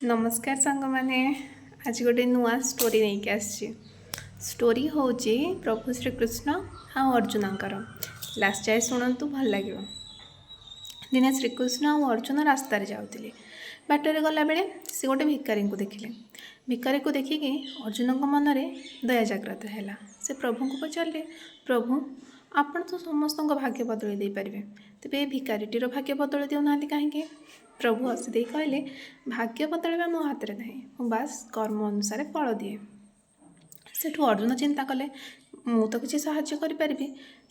ନମସ୍କାର ସାଙ୍ଗମାନେ, ଆଜି ଗୋଟେ ନୂଆ ଷ୍ଟୋରି ନେଇକି ଆସିଛି। ଷ୍ଟୋରି ହେଉଛି ପ୍ରଭୁ ଶ୍ରୀକୃଷ୍ଣ ଆଉ ଅର୍ଜୁନଙ୍କର। ଲାଷ୍ଟ ଯାଏ ଶୁଣନ୍ତୁ, ଭଲ ଲାଗିବ। ଦିନେ ଶ୍ରୀକୃଷ୍ଣ ଆଉ ଅର୍ଜୁନ ରାସ୍ତାରେ ଯାଉଥିଲେ। ବାଟରେ ଗଲାବେଳେ ସେ ଗୋଟେ ଭିକାରୀଙ୍କୁ ଦେଖିଲେ। ଭିକାରୀକୁ ଦେଖିକି ଅର୍ଜୁନଙ୍କ ମନରେ ଦୟା ଜାଗ୍ରତ ହେଲା। ସେ ପ୍ରଭୁଙ୍କୁ ପଚାରିଲେ, ପ୍ରଭୁ, ଆପଣ ତ ସମସ୍ତଙ୍କ ଭାଗ୍ୟ ବଦଳାଇ ଦେଇପାରିବେ, ତେବେ ଏ ଭିକାରୀଟିର ଭାଗ୍ୟ ବଦଳାଇ ଦେଉନାହାନ୍ତି କାହିଁକି? ପ୍ରଭୁ ହସି ଦେଇ କହିଲେ, ଭାଗ୍ୟ ବଦଳାଇବା ମୋ ହାତରେ ନାହିଁ, ମୁଁ ବାସ୍ କର୍ମ ଅନୁସାରେ ଫଳ ଦିଏ। ସେଠୁ ଅର୍ଜୁନ ଚିନ୍ତା କଲେ, ମୁଁ ତ କିଛି ସାହାଯ୍ୟ କରିପାରିବି।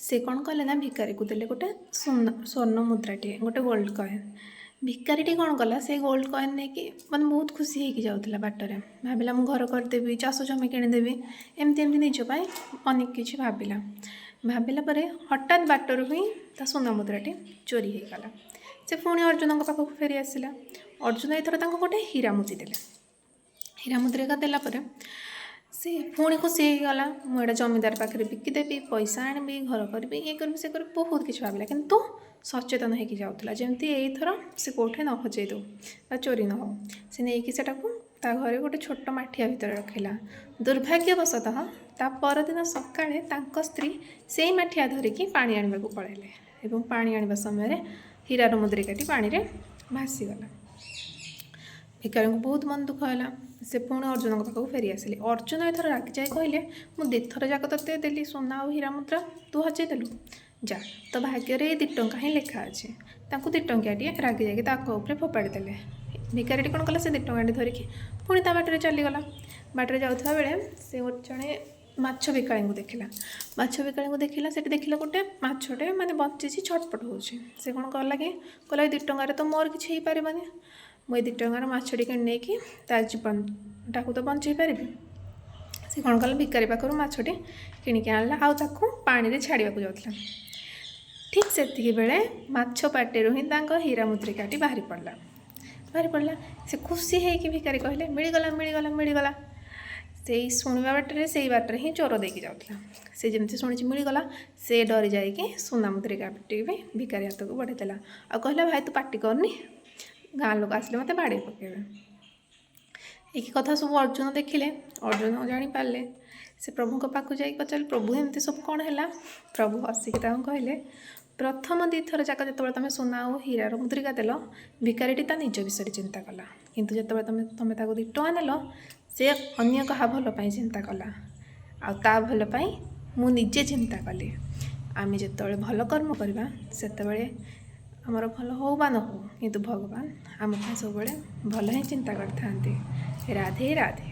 ସେ କ'ଣ କଲେ ନା ଭିକାରୀକୁ ଦେଲେ ଗୋଟେ ସ୍ୱର୍ଣ୍ଣ ମୁଦ୍ରାଟିଏ, ଗୋଟେ ଗୋଲ୍ଡ କଏନ୍। ଭିକାରୀଟି କ'ଣ କଲା, ସେଇ ଗୋଲ୍ଡ କଏନ୍ ନେଇକି ମାନେ ବହୁତ ଖୁସି ହେଇକି ଯାଉଥିଲା ବାଟରେ। ଭାବିଲା, ମୁଁ ଘର କରିଦେବି, ଚାଷ ଜମି କିଣିଦେବି, ଏମିତି ଏମିତି ନିଜ ପାଇଁ ଅନେକ କିଛି ଭାବିଲା। ଭାବିଲା ପରେ ହଠାତ୍ ବାଟରୁ ହିଁ ତା ସୁନା ମୁଦ୍ରାଟି ଚୋରି ହେଇଗଲା। ସେ ପୁଣି ଅର୍ଜୁନଙ୍କ ପାଖକୁ ଫେରି ଆସିଲା। ଅର୍ଜୁନ ଏଥର ତାଙ୍କୁ ଗୋଟେ ହୀରା ମୁଦି ଦେଲେ। ହୀରା ମୁଦ୍ରିକା ଦେଲା ପରେ ସେ ପୁଣି ଖୁସି ହେଇଗଲା। ମୁଁ ଏଇଟା ଜମିଦାର ପାଖରେ ବିକିଦେବି, ପଇସା ଆଣିବି, ଘର କରିବି, ଇଏ କରିବି, ସେ କରିବି, ବହୁତ କିଛି ଭାବିଲା। କିନ୍ତୁ ସଚେତନ ହେଇକି ଯାଉଥିଲା, ଯେମିତି ଏଇଥର ସେ କେଉଁଠି ନ ହଜେଇ ଦେଉ ବା ଚୋରି ନ ହଉ। ସେ ନେଇକି ସେଟାକୁ ତା ଘରେ ଗୋଟେ ଛୋଟ ମାଠିଆ ଭିତରେ ରଖିଲା। ଦୁର୍ଭାଗ୍ୟବଶତଃ ତା ପରଦିନ ସକାଳେ ତାଙ୍କ ସ୍ତ୍ରୀ ସେଇ ମାଠିଆ ଧରିକି ପାଣି ଆଣିବାକୁ ପଳେଇଲେ ଏବଂ ପାଣି ଆଣିବା ସମୟରେ ହୀରାର ମୁଦ୍ରିକାଟି ପାଣିରେ ଭାସିଗଲା। ଭିକାରୀଙ୍କୁ ବହୁତ ମନ ଦୁଃଖ ହେଲା। ସେ ପୁଣି ଅର୍ଜୁନଙ୍କ ପାଖକୁ ଫେରି ଆସିଲେ। ଅର୍ଜୁନ ଏଥର ରାଗି ଯାଇ କହିଲେ, ମୁଁ ଦୁଇଥର ଯାକ ତୋତେ ଦେଲି ସୁନା ଆଉ ହୀରା ମୁଦ୍ରା, ତୁ ହଜେଇ ଦେଲୁ। ଯା, ତୋ ଭାଗ୍ୟରେ ଏଇ 2 ଟଙ୍କା ହିଁ ଲେଖା ଅଛି। ତାଙ୍କୁ 2 ଟଙ୍କିଆଟିଏ ରାଗି ଯାଇକି ତାଙ୍କ ଉପରେ ଫୋପାଡ଼ି ଦେଲେ। ଭିକାରୀଟି କ'ଣ କଲା? ସେ 2 ଟଙ୍କାଟି ଧରିକି ପୁଣି ତା ବାଟରେ ଚାଲିଗଲା। ବାଟରେ ଯାଉଥିବା ବେଳେ ସେ ଗୋଟେ ଜଣେ ମାଛ ବିକାଳୀଙ୍କୁ ଦେଖିଲା। ମାଛ ବିକାଳୀଙ୍କୁ ଦେଖିଲା, ସେଠି ଦେଖିଲା ଗୋଟେ ମାଛଟେ ମାନେ ବଞ୍ଚିଛି, ଛଟପଟ ହେଉଛି। ସେ କ'ଣ କଲା କି କହିଲା, ଏଇ 2 ଟଙ୍କାରେ ତ ମୋର କିଛି ହେଇପାରିବନି, ମୁଁ ଏଇ 2 ଟଙ୍କାର ମାଛଟି କିଣି ନେଇକି ତା ଜୀବନଟାକୁ ତ ବଞ୍ଚେଇ ପାରିବି। ସେ କ'ଣ କଲା? ଭିକାରୀ ପାଖରୁ ମାଛଟି କିଣିକି ଆଣିଲା ଆଉ ତାକୁ ପାଣିରେ ଛାଡ଼ିବାକୁ ଯାଉଥିଲା। ଠିକ୍ ସେତିକି ବେଳେ ମାଛ ପାଟିରୁ ହିଁ ତାଙ୍କ ହୀରା ମୁଦ୍ରିକାଟି ବାହାରି ପଡ଼ିଲା, ବାହାରି ପଡ଼ିଲା। ସେ ଖୁସି ହେଇକି ଭିକାରୀ କହିଲେ, ମିଳିଗଲା, ମିଳିଗଲା, ମିଳିଗଲା। ସେଇ ଶୁଣିବା ବାଟରେ, ସେଇ ବାଟରେ ହିଁ ଚୋର ଦେଇକି ଯାଉଥିଲା। ସେ ଯେମିତି ଶୁଣିଛି ମିଳିଗଲା, ସେ ଡରି ଯାଇକି ସୁନା ମୁଦ୍ରିକାଟି ବି ଭିକାରୀ ହାତକୁ ବଢ଼େଇଦେଲା ଆଉ କହିଲା, ଭାଇ, ତୁ ପାଟି କରନି, ଗାଁ ଲୋକ ଆସିଲେ ମୋତେ ବାଡ଼େଇ ପକାଇବେ। ଏଇ କଥା ସବୁ ଅର୍ଜୁନ ଦେଖିଲେ। ଅର୍ଜୁନ ଜାଣିପାରିଲେ। ସେ ପ୍ରଭୁଙ୍କ ପାଖକୁ ଯାଇକି ପଚାରିଲେ, ପ୍ରଭୁ, ଏମିତି ସବୁ କ'ଣ ହେଲା? ପ୍ରଭୁ ହସିକି ତାଙ୍କୁ କହିଲେ, ପ୍ରଥମ ଦୁଇଥର ଯାକ ଯେତେବେଳେ ତୁମେ ସୁନା ଆଉ ହୀରାର ମୁଦ୍ରିକା ଦେଲ, ଭିକାରୀଟି ତା ନିଜ ବିଷୟରେ ଚିନ୍ତା କଲା। କିନ୍ତୁ ଯେତେବେଳେ ତମେ ତାକୁ 2 ଟଙ୍କା ଦେଲ, ସେ ଅନ୍ୟ କାହା ଭଲ ପାଇଁ ଚିନ୍ତା କଲା ଆଉ ତା ଭଲ ପାଇଁ ମୁଁ ନିଜେ ଚିନ୍ତା କଲି। ଆମେ ଯେତେବେଳେ ଭଲ କର୍ମ କରିବା, ସେତେବେଳେ ଆମର ଭଲ ହଉ ବା ନ ହଉ, କିନ୍ତୁ ଭଗବାନ ଆମ ପାଇଁ ସବୁବେଳେ ଭଲ ହିଁ ଚିନ୍ତା କରିଥାନ୍ତି। ରାଧେ ରାଧେ।